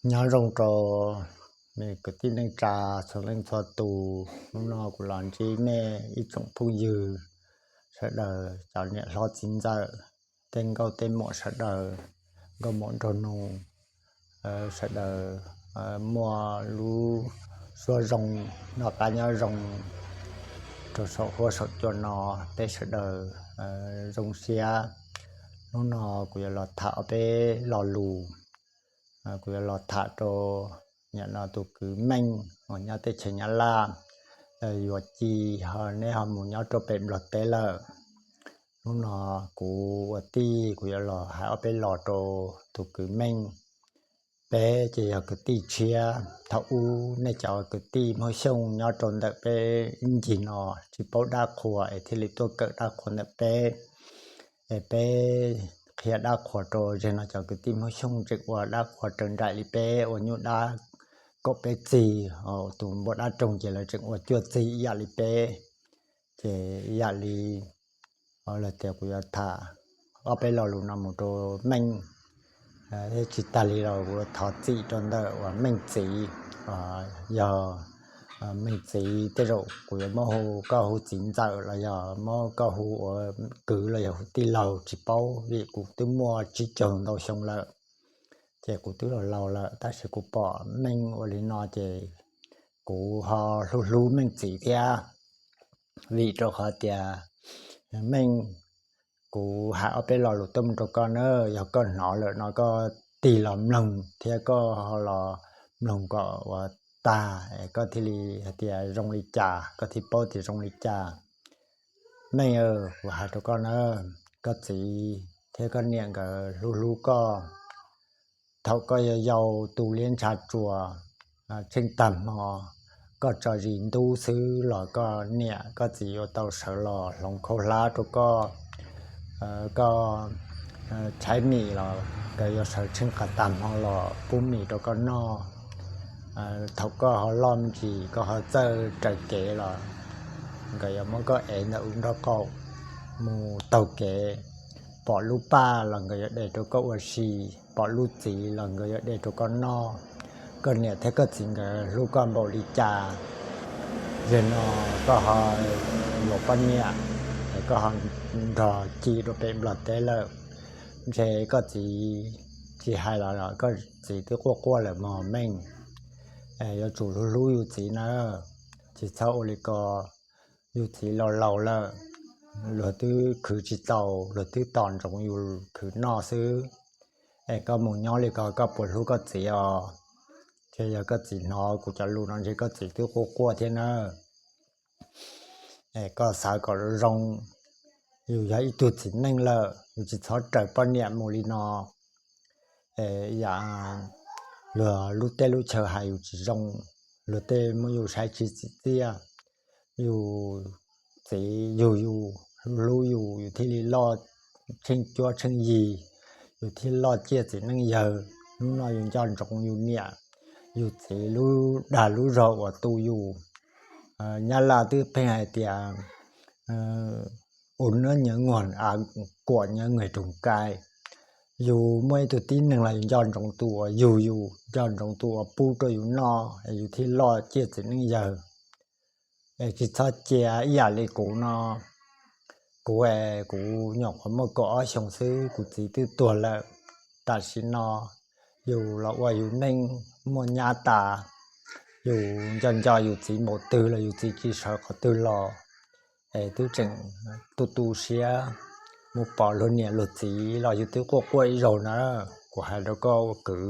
Nyob zoo rau kwv tij neej tsa txhua leej txhua tus, hnub no kuv los ntsib nej ib tsoom phooj ywg sawv daws, cov niam hlob txiv ntxawm, tej nkauj tej muam sawv daws, nkauj muam nraug nus sawv daws, muaj lub suab zoo, noj qab nyob zoo rau saum huab saum cua no, peb sawv daws zoo siab. Hnub no kuv yuav los tham ob peb lo lus. Kuv yuav los tham rau nim no tus kwv Meej uas nyob teb chaws Nyab Laj, yuav ci ho neb ho mus nyob rau pem Nplog teb lawm. Hnub no kuv ua tij kuv yuav los hais ob peb lo rau tus kwv Meej. Peb ces yog kwv tij tshiab, thaum ub nej cov kwv tij Hmoob Xyooj nyob rau ntawm peb ib ncig no tsis paub dab qhuas es thiaj li tuaj kawm dab qhuas ntawm peb. Es peb qhia dab qhuas rau zeg no cov kwv tij Hmoob Xyooj tseem ua dab qhuas raws nraim li peb ua nyuj dab kaum peb txig, tus npua dab roog ces lawv tseem ua cuaj txig ib yam li peb. Ces ib yam li lawv tias kuv yuav tham ob peb lo lus no mus rau Meej. Thiab tsis tag li los kuv thov txim rau ntawm uas Meej txiv, yog Meej txiv tej zaum kuv yuav muab hu koj hu txiv ntxawm los yog muab koj hu ua kwv los yog hu tij laug tsis paub, vim kuv twb muaj tsib caug ntau xyoo lawm, ces kuv twb laus laus lawm, tab sis kuv pom Meej ua li no ces kuv ho hlub hlub Meej txiv thiab. Vim rau qhov tias Meej, kuv hais ob peb lo lus tuaj mus rau koj na, yog koj hnov lawm no koj tig los mloog thiab koj ho los mloog kom ua tag es koj thiaj li hais tias zoo li cas, koj thiaj paub tias zoo li cas. Meej, kuv hais rau koj na, koj txiv thiab koj niam nkawd hlub hlub koj. Thaum koj yau yau tu liab ntsha tsuas, tsheej tag hmo koj tso zis ntub xwb los koj niam koj txiv yuav tau sawv los hloov khaub hlab rau koj. Koj tshaib mis los nkawd yuav sawv tsheej qas tag hmo los pub mis rau koj noj. Thaum koj ho loj me ntsis koj ho txawj raws kev los nkawd yuav muab koj ev ntawm ub nraub qaum mus taug kev. Pom lub paj los nkawd yuav de rau koj ua si, pom lub txiv los nkawd yuav de rau koj noj. Koj niam thiab koj txiv nkawd hlub koj npaum li cas, zeg no koj ho yuav poj niam, koj ho nrog ci rau pem Nplog teb lawm, ntshe koj txiv tsis hais los koj txiv twb quaj quaj lawm mog Meej. Yuav tsum hlub hlub yus txiv na, tsis txhob ua li ko. Yus txiv laus laus lawm, luag twb khwv tsis tau, luag twb tos ntsoov yus khwv noj xwb. Es koj mus nyob li ko koj puas hlub koj txiv os? Ces yog koj txiv hnov kuv cov lus no ntshe koj txiv twb quaj quaj thiab na. Es koj xav kom zoo, yus yog ib tug txiv neej lawm yus tsis txhob raws poj niam mus li no. Yam luag lub teb lub chaw hais yus tsis zoo, luag tej muab yus saib tsis txim txiaj, yus txiv yug yus, hlub yus, yus thiaj li loj tsheej cuab tsheej yig, yus thiaj loj ciaj txiv neej yawg. Hnub no yus nco ntsoov yus niam yus txiv lub dag lub zog uas tu yus. Nyab Laj twb pheej hais tias unos nhớ nguồn, à, của nhớ người trồng cây. Yus muaj ib tug tib neeg los yus nco ntsoov tus uas yug yus, nco ntsoov tus uas pub rau yus noj es yus thiaj loj ciaj txiv neej yawg. Es tsis txhob cia ib yam li kuv no. Kuv es kuv nyuam qhuav muaj kaum ob xyoos xwb kuv txiv twb tuag lawm. Tam sim no yus los ua yus neej muaj nyab tas, yus nco nco yus txiv npaum twg los yus txiv tsis sawv qhov twg los, es twb tseem tu tu siab mus pom luag niam luag txiv los yus twb quaj quaj ib zaug na. Kuv hais rau koj ua kwv,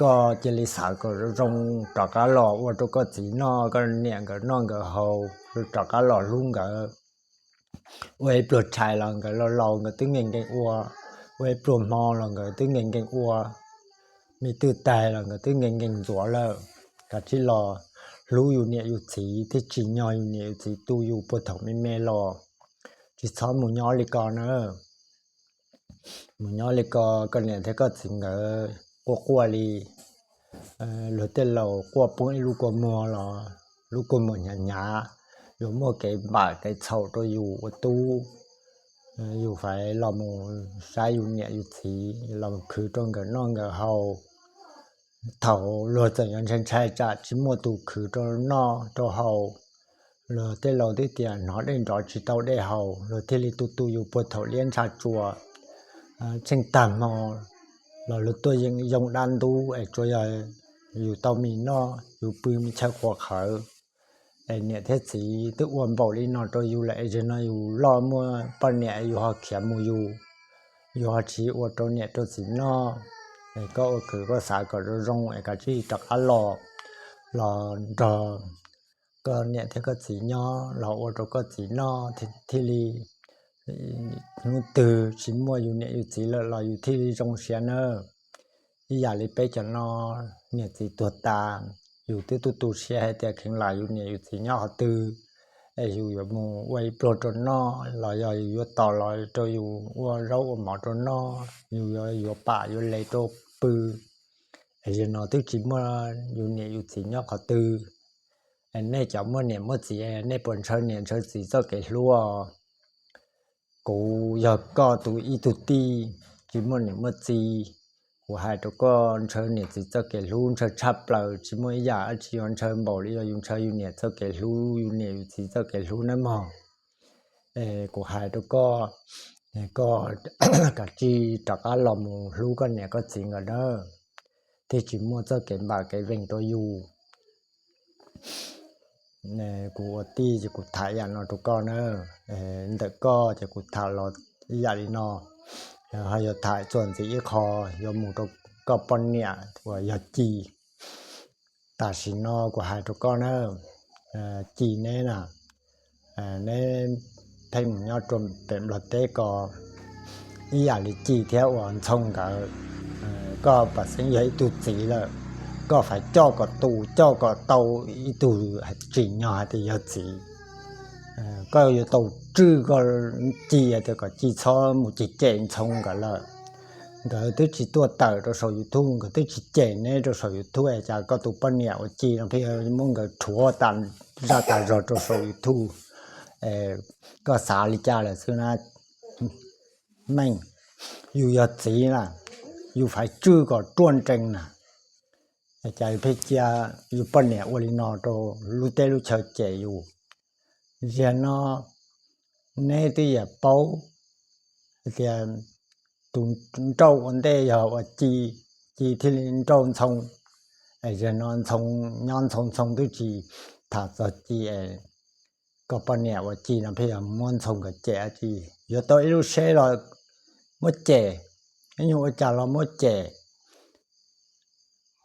koj cia li xav kom zoo rov qab los ua rau koj txiv noj koj niam nkawd noj nkawd haus, rov qab los hlub nkawd. Ua ib pluag tshais los nkawd laus laus nkawd twb nkees nkees ua, ua ib pluag hmo los nkawd twb nkees nkees ua, me twj taig los nkawd twb nkees nkees ntxuav lawm. Kav tsij los hlub yus niam yus txiv thiaj tsim nyog yus niam yus txiv tu yus puag thaum me me los. Tsis txhob mus nyob li ko na. Mus nyob li ko koj niam thiab koj txiv nkawd quaj quaj li luag tej laus quaj poob ib lub kua muag los lub kua muag hnyav hnyav, yuav muaj kev npam kev txhaum rau yus ua tub. Yus faib los mus saib yus niam yus txiv, los khwv rau nkawd noj nkawd haus. thaum luag txawm yuav ntshai ntshai tsam tsis muaj tus khwv rau noj rau haus, luag tej laus twb tias hnov dej nrov tsis tau dej haus, luag thiaj li tu tu yus puag thaum liab ntsha tsua, tsheej tag hmo los luag tuaj yeej yoo dab ntub es tsuas yog yus tau mis noj yus pw me chaw quas qhawv. Es niam thiab txiv twb ua npaum li no rau yus lawm es zaum no yus loj muaj poj niam yus ho khiav mus yus, yus ho tsis ua rau niam rau txiv noj. Es koj ua khwv koj xav kom zoo zoo es kav tsij rov qab los, los nrog koj niam thiab koj txiv nyob los ua rau koj txiv noj thiaj li hnub twg tsis muaj yus niam yus txiv lawm los yus thiaj li zoo siab nawb. Ib yam li peb cov no niam txiv tuag tas, yus twb tu tu siab hais tias kheev lam yus niam yus txiv nyob qhov twg, es yus yuav mus ua ib pluag rau noj los yog yus yuav tos los rau yus ua zaub ua mov rau noj, yus yuav yuav pam yuav le rau pw. Es zaum no twb tsis muaj yus niam yus txiv nyob qhov twg, es nej cov muaj niam muaj txiv nej puas ntshaw niam ntshaw txiv txoj kev hlub? Kuv yog koj tus ib tug tij tsis muaj niam muaj txiv, kuv hais rau koj ntshaw niam txiv txoj kev hlub ntshaw tshaj plaws, tsis muaj ib yam dab tsi yuav ntshaw npaum li yog yus ntshaw yus niam txoj kev hlub yus niam yus txiv txoj kev hlub nawb mog. Es kuv hais rau koj, koj kav tsij rov qab los mus hlub koj niam koj txiv nkawd nawb, thiaj tsis muaj txoj kev npam kev vees rau yus. Kuv ua tij ces kuv tham yam no rau koj na, ntawm koj ces kuv tham los ib yam li no, ho yuav tham txuas ntxiv ib qho yuav mus rau koj poj niam uas yog Ci. Tam sim no kuv hais rau koj na, Ci neb na, neb pheej mus nyob rau pem Nplog teb ko ib yam li Ci thiab uas Ntxhoo nkawd, koj pam xeeb yog ib tug txiv lawm, koj faib coj kom tu coj kom tau ib tug tsim nyog hais tias yog txiv. Koj yuav tau tswj koj Ci hais tias kom Ci txhob mus cem cem Ntxhoo nkawd lawm. Nkawd twb tsis tuaj tawm rau saum YouTube, nkawd twb tsis cem neb rau saum YouTube es cas koj tus poj niam uas Ci no pheej muab nkawd rhuav tas zaj tas zog rau saum YouTube. Koj xav li cas lawm xwb na? Meej, yus yog txiv na, yus faib tswj kom ruaj nrees na, cas yus pheej cia yus poj niam ua li no rau lub teb lub chaw cem yus. Ziag no neb twb yam paub hais tias tus nrauj ua ntej yog ua Ci, Ci thiaj li nrauj Ntxhoo. Es ziag no Ntxhoo nyob Ntxhoo, Ntxhoo twb tsis tham txog Ci es koj poj niam ua Ci no pheej yog muab Ntxhoo nkawd cem dab tsi? Yuav tau ib lub seb los muab cem, ib nyuag ua cas los muab cem.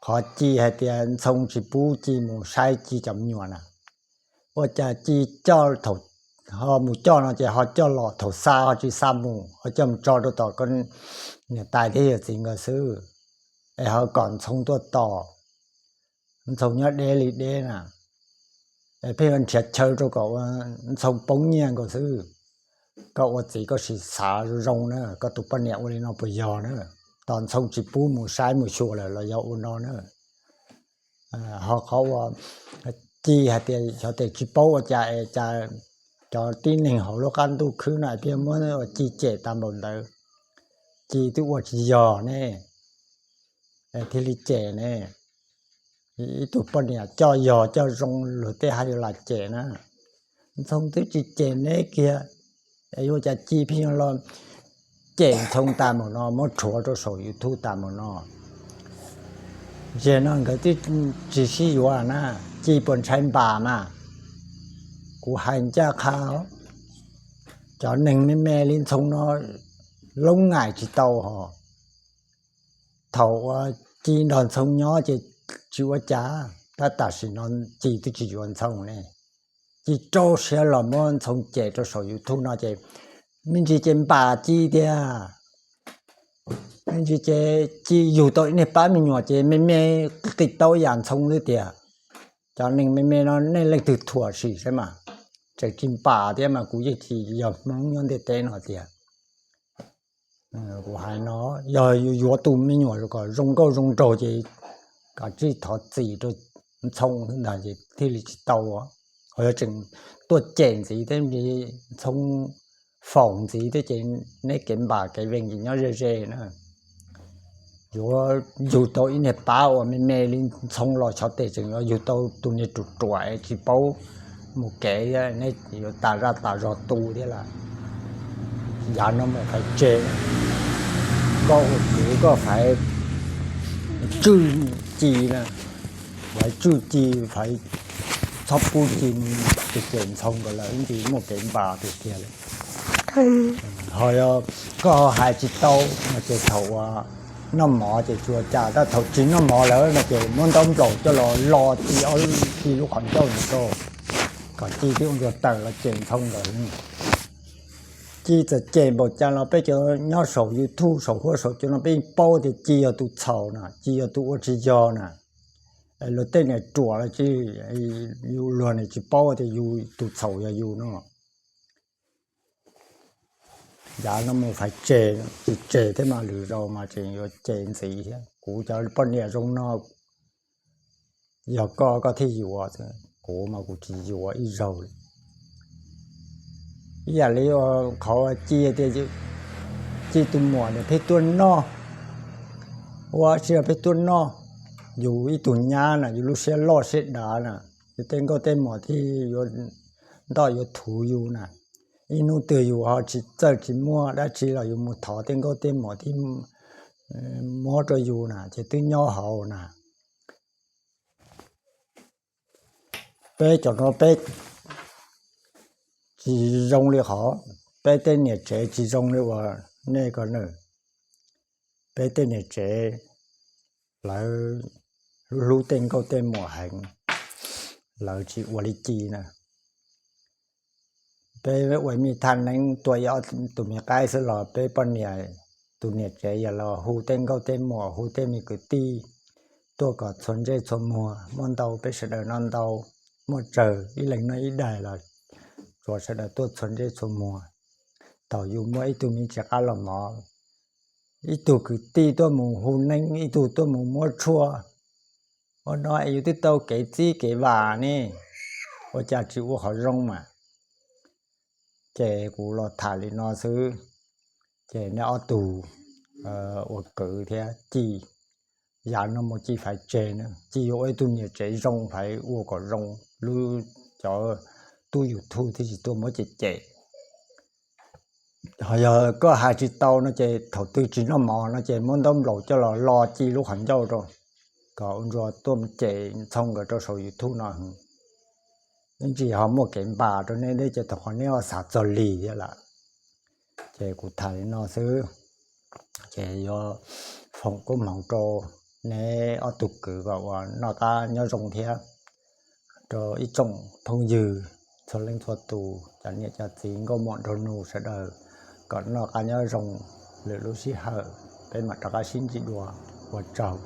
Qhov Ci hais tias Ntxhoo tsis pub Ci mus saib Ci cov me nyuam na, ua cas Ci coj thaum ho mus coj no ces ho coj los, thaum xa ho tsis xa mus, ho coj mus tso rau tom koj niam tais thiab yawm txiv nkawd xwb, es ho kom Ntxhoo tuaj tos. Ntxhoo nyob deb li deb na, es pheej yuav nrhiav chaw rau kom ua Ntxhoo poob nyiaj nkaus xwb. Koj ua txiv koj sim xav zoo zoo na, koj tus poj niam ua li no puas yog na? Tos Ntxhoo tsis pub mus saib mus xyuas lawm los yog ua no na? Ho qhov uas Ci hais tias xyov tes tsis paub ua cas es cas cov tib neeg hauv lub qab ntuj khwb no pheej muab ua Ci cem tas npaum ntawd, Ci twb ua tsis yog ne, thiaj li cem ne. Ib tug poj niam coj yog coj zoo luag tej haj yuav lam cem na. Ntxhoo twb tsis cem neb kiag, es yuav cas Ci pheej yuav los cem Ntxhoo tas mus no, muab rhuav rau saum YouTube tas mus no. Ziag no nkawd twb tsis sib yuav na, Ci puas ntshai npam mas? Kuv hais ncaj qha, cov neeg me me li Ntxhoo no loob ngaim tsis tau hos. Thaum uas Ci nrog Ntxhoo nyob ces tsis ua cas, tab tam sim no Ci twb tsis yuav Ntxhoo ne. Ci rau siab los muab Ntxhoo cem rau saum YouTube no ces me ntsis ces npam Ci tiag. Me ntsis ces Ci yug tau ib niag pab me nyuam ces me me qis taub yam Ntxhoo xwb tiag. Cov neeg me me no nej leej twg thuam sim saib mas, tseem tsis npam thiab mas kuv yeej tsis yog Hmoob nyob ntiaj teb no tiag. Kuv hais no, yog yuav tus me nyuam kom zoo nkauj zoo nraug ces kav tsij thov txim rau Ntxhoo ntag ces thiaj li tsis tau. Ho yog tseem tuaj cem ntxiv thiab, Ntxhoo faus ntxiv thiab ces neb kev npam kev vees ces nyob ze ze na. yuav yug tau ib niag pab uas me me li Ntxhoo los xyov tes tseem yuav yug tau tus niag ruam ruam es tsis paub mus kev, neb yuav tas zaj tas zog tu thiab lawm. Yav no mus faiv tseg, koj ua kwv koj faiv tswj Ci na, faiv tswj Ci, faiv txhob pub Ci mus cem Ntxhoo nkawd lawm, ib ntsis muaj kev npas tiag tiag li. Ho yog koj ho hais tsis tau no ces thaum uas noj mov ces tsis ua cas, tab thaum tsis noj mov lawm no ces muab ntaub nplaum coj los lo Ci ob, Ci lub qhov ncauj ntawd rau, kom Ci thiaj ua ntsug tawm los cem Ntxhoo nkawd. Ci txawm cem npaum cas los peb cov nyob saum YouTube saum huab saum cua no peb yeej paub tias Ci yog tus txhaum na, Ci yog tus ua tsis yog na. Luag tej niam ruam los tsis, yus luag nim tsis paub tias yus tus txhaum yog yus no. Yav no mus faiv tseg, tsis tseg thiab mas lwm zaus mas tseem yuav cem ntxiv thiab. Kuv cov poj niam zoo no, yog koj koj thiaj yuav, kuv mas kuv tsis yuav ib zaug li. Ib yam li qhov Ci tias, Ci tus muam niam pheej tuaj noj, ua si pheej tuaj noj, yus ib tug nyab na yus lub siab loj siab dav na, yus tej nkauj tej muam thiaj yuav ntoj yuav thuv yus na. Ib hnub twg yus ho tsis txawj tsis muaj dab tsi los yus mus thov tej nkauj tej muam thiaj muab rau yus na ces twb nyob hauv na. Peb cov no peb tsis zoo li qhov, peb tej niam tsev tsis zoo li uas nej ko na. Peb tej niam tsev lawv hlub hlub tej nkauj tej muam heev, lawv tsis ua li Ci na. Peb ua me thaj neeb tua ib ob tug me qaib xwb los peb poj niam, tus niam tsev yog los hu tej nkauj tej muam hu tej me kwv tij tuaj kom txhua ntsej txhua muag, muaj ntau peb sawv daws noj ntau, muaj tsawg ib leeg noj ib daim los tsuav sawv daws tuaj txhua ntsej txhua muag. Thaum yus muaj ib tug me ntsis qab los mov, ib tug kwv tij tuaj mus hu neeb, ib tug tuaj mus muab tshuaj, ua no es yus twb tau kev txib kev vam ne, ua cas tsis ua qhov zoo mas. Ces kuv los tham li no xwb, ces nej ob tug ua kwv thiab Ci, yav no mus Ci faiv tseg na, Ci yuav ua ib tug niam tsev zoo, faiv ua kom zoo, lub cov tub YouTube thiaj tsis tuaj muab cem cem. Ho yog koj hais tsis tau no ces thaum twg tsis noj mov no ces muab ntaub nplaum coj los lo Ci lub qhov ncauj rau, kom ua ntsuag tuaj cem Ntxhoo nkawd rau saum YouTube no. Ib ntsis ho muaj kev npas rau nej deb ces thaum qhov neb ho xav txog lig thiab lawm. Ces kuv tham li no xwb, ces yuav foom koob hmoov rau neb ob tug kwv kom uas noj qab nyob zoo thiab rau ib tsoom phooj ywg txhua leej txhua tus, cov niam cov txiv nkauj muam nraug nus sawv daws kom noj qab nyob zoo. Lwm lub sij hawm peb mam rov qab sib ntsib dua, ua tsaug.